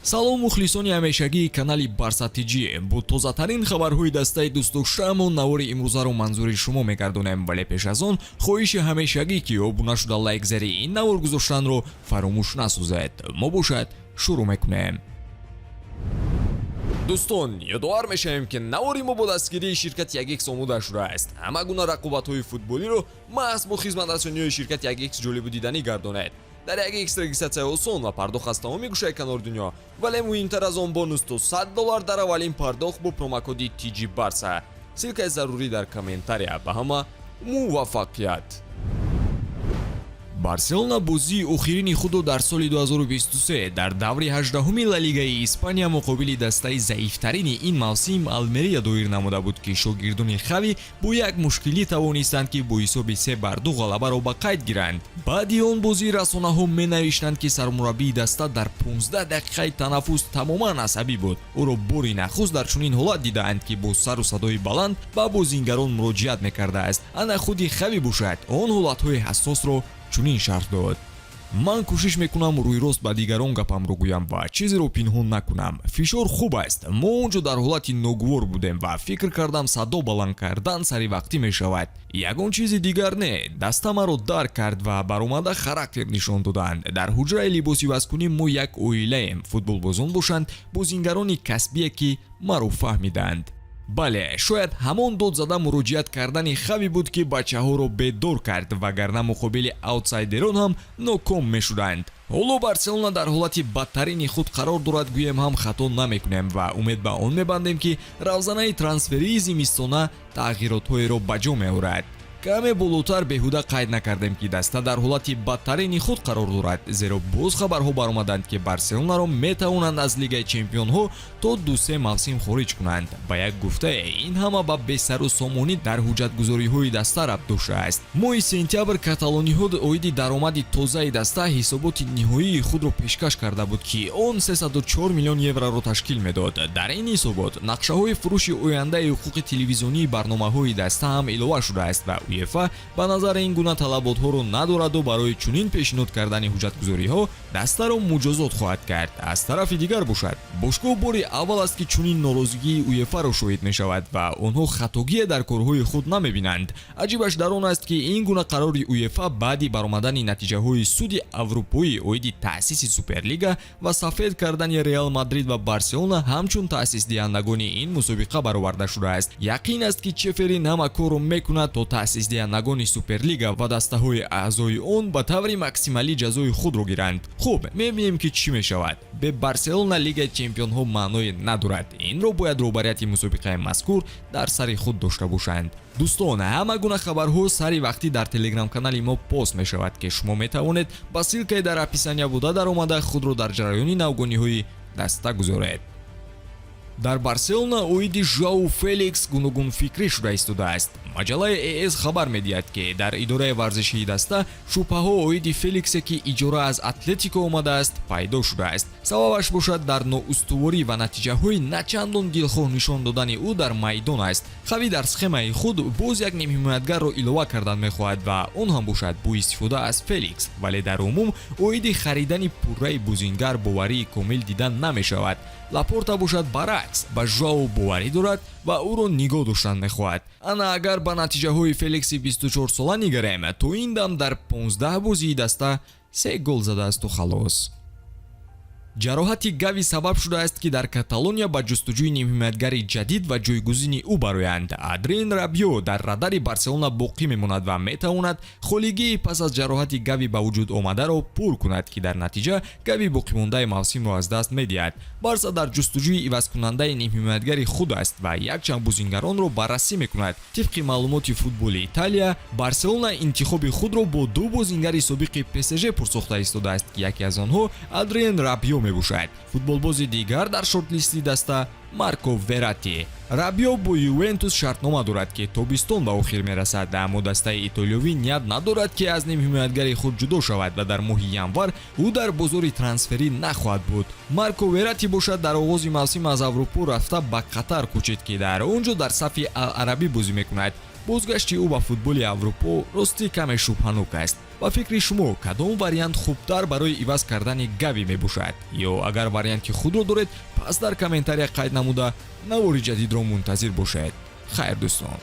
Салом, мухлисони ҳамешагии канали Барса ТЖ. Бо тозатарин хабарҳои дастаи дӯстдоштаамон навори имрӯзаро манзури шумо мегардонем, вале пеш аз он хоҳиши ҳамешагӣ, ки обуна шуда, лайк зери ин навор гузоштанро фаромӯш насозед. Мо бошад, шурӯъ мекунем. Дӯстон, ёдовар мешавем, ки навори мо бо дастгирии ширкати 1X омода шудааст. Ҳама гуна рақобатҳои футболиро маҳз бо хизматрасониҳои ширкати 1X ҷолибу диданӣ гардонед. Дар 1X регистрация осон ва пардохт аз тамоми гӯшаи канори дунё, вале муҳимтар аз он, бонус то 100 доллар дар аввалин пардохт бо промокоди TG Барса. Ссылка и зарурӣ дар комментария. Ба ҳама муваффақият! Барселона бозии охирини худро дар соли 2023 дар даври 18-уми Ла Лигаи Испания муқобили дастаи заифтарини ин мавсим, Алмерия, доир намуда буд, ки шогирдони Хави бо як мушкилӣ тавонистанд, ки бо ҳисоби 3-2 ғалабаро ба қайд гиранд. Баъди он бозӣ расонаҳо менавиштанд, ки сармураббии даста дар 15 дақиқаи танаффус тамоман асабӣ буд. Ӯро бори нахуст дар чунин ҳолат дидаанд, ки бо сару садои баланд ба бозингарон муроҷиат мекардааст. Ана худи Хави бошад, он ҳолатҳои ҳассосро чунин шарҳ дод: «Ман кӯшиш мекунам рӯйрост ба дигарон гапамро гӯям ва чизеро пинҳон накунам. Фишор хуб аст. Мо он ҷо дар ҳолати ногувор будем ва фикр кардам, садо баланд кардан саривақтӣ мешавад. Ягон чизи дигар не. Даста маро дарк кард ва баромада характер нишон доданд. Дар ҳуҷраи либосивазкунӣ мо як оилаем. Футболбозон бошанд, бозингарони касбие, ки маро фаҳмиданд». Бале, шояд ҳамон дод зада муроҷиат кардани Хави буд, ки бачаҳоро бедор кард, вагарна муқобили аутсайдерон ҳам ноком мешуданд. Ҳоло Барселона дар ҳолати бадтарини худ қарор дорад, гӯем ҳам хато намекунем, ва умед ба он мебандем, ки равзанаи трансферии зимистона тағйиротҳоеро ба ҷо меорад. Каме болотар беҳуда қайд накардем, ки даста дар ҳолати бадтарини худ қарор дорад, зеро боз хабарҳо баромаданд, ки Барселонаро метавонанд аз Лигаи чемпионҳо то ду-се мавсим хориҷ кунанд. Ба як гуфтае, ин ҳама ба бесару сомонӣ дар ҳуҷҷатгузориҳои даста рабт доштааст. Моҳи сентябр каталониҳо оиди даромади тозаи даста ҳисоботи ниҳоии худро пешкаш карда буд, ки он 304 миллион евроро ташкил медод. Дар ин ҳисобот нақшаҳои фурӯши ояндаи ҳуқуқи телевизионии барномаҳои даста ҳам илова шудааст ва УЕФА ба назар ин гуна талаботҳоро надораду барои чунин пешниҳод кардани ҳуҷҷатгузориҳо дастаро муҷозот хоҳад кард. Аз тарафи дигар бошад, бошгоҳ бори аввал аст, ки чунин норозигии УЕФАро шоҳид мешавад ва онҳо хатогие дар корҳои худ намебинанд. Аҷибаш дар он аст, ки ин гуна қарори УЕФА баъди баромадани натиҷаҳои суди аврупоӣ оиди таъсиси Суперлига ва сафед кардани Реал Мадрид ва Барселона ҳамчун таъсисдиҳандагони ин мусобиқа бароварда шудааст. Яқин аст, ки Чеферин ҳама корро мекунад, то таъсисдиҳандагони Суперлига ва дастаҳои аъзои он ба таври максималӣ ҷазои худро гиранд. Хуб, мебинем, ки чӣ мешавад. Бе Барселона Лигаи чемпионҳо маъное надорад. Инро бояд роҳбарияти мусобиқаи мазкур дар сари худ дошта бошанд. Дӯстон, ҳама гуна хабарҳо сари вақтӣ дар телеграм-канали мо пост мешавад, ки шумо метавонед ба ссылка и дар описания буда даромада, худро дар ҷараёни навгониҳои даста гузоред. Дар Барселона оиди Жоау Феликс гуногунфикрӣ шуда истодааст. Маҷаллаи ЭС хабар медиҳад, ки дар идораи варзишии даста шубҳаҳо оиди Феликсе, ки иҷора аз Атлетико омадааст, пайдо шудааст. Сабабаш бошад, дар ноустуворӣ ва натиҷаҳои начандон дилхоҳ нишон додани ӯ дар майдон аст. Хави дар схемаи худ боз як нимҳимоятгарро илова кардан мехоҳад ва он ҳам бошад бо истифода аз Феликс, вале дар умум оиди харидани пурраи бозингар боварии комил дида намешавад. Лапорта бошад, баръакс, ба Жоау боварӣ дорад ва ӯро нигоҳ доштан мехоҳад. Ана агар ба натиҷаҳои Феликси 24-сола нигарем, то ин дам дар 15 бозии даста се гол задаасту халос. Ҷароҳати Гави сабаб шудааст, ки дар Каталония ба ҷустуҷӯи нимҳимоятгари ҷадид ва ҷойгузини ӯ бароянд. Адриен Рабио дар радари Барселона боқӣ мемонад ва метавонад холигии пас аз ҷароҳати Гави ба вуҷуд омадаро пур кунад, ки дар натиҷа Гави боқимондаи мавсимро аз даст медиҳад. Барса дар ҷустуҷӯи ивазкунандаи нимҳимоятгари худ аст ва якчанд бозингаронро баррасӣ мекунад. Тибқи маълумоти Футболи Италия, Барселона интихоби худро бо ду бозингари собиқи ПСЖ пурсохта истодааст, ки яке аз онҳо Адриен Рабио мебошад. Футболбози дигар дар шортлисти даста Марко Верати. Рабио бо Ювентус шартнома дорад, ки тобистон ба охир мерасад, аммо дастаи итолиёвӣ ният надорад, ки аз нимҳимоятгари худ ҷудо шавад ва дар моҳи январ ӯ дар бозори трансферӣ нахоҳад буд. Марко Верати бошад, дар оғози мавсим аз Аврупо рафта, ба Қатар кӯчид, ки дар он ҷо дар сафи Ал Арабӣ бозӣ мекунад. Бозгашти ӯ ба футболи Аврупо ростӣ каме шубҳанок аст. Ба фикри шумо, кадом вариант хубтар барои иваз кардани Гави мебошад? Ё агар варианти худро доред, пас дар комментария қайд намуда, навори ҷадидро мунтазир бошед. Хайр, дӯстон.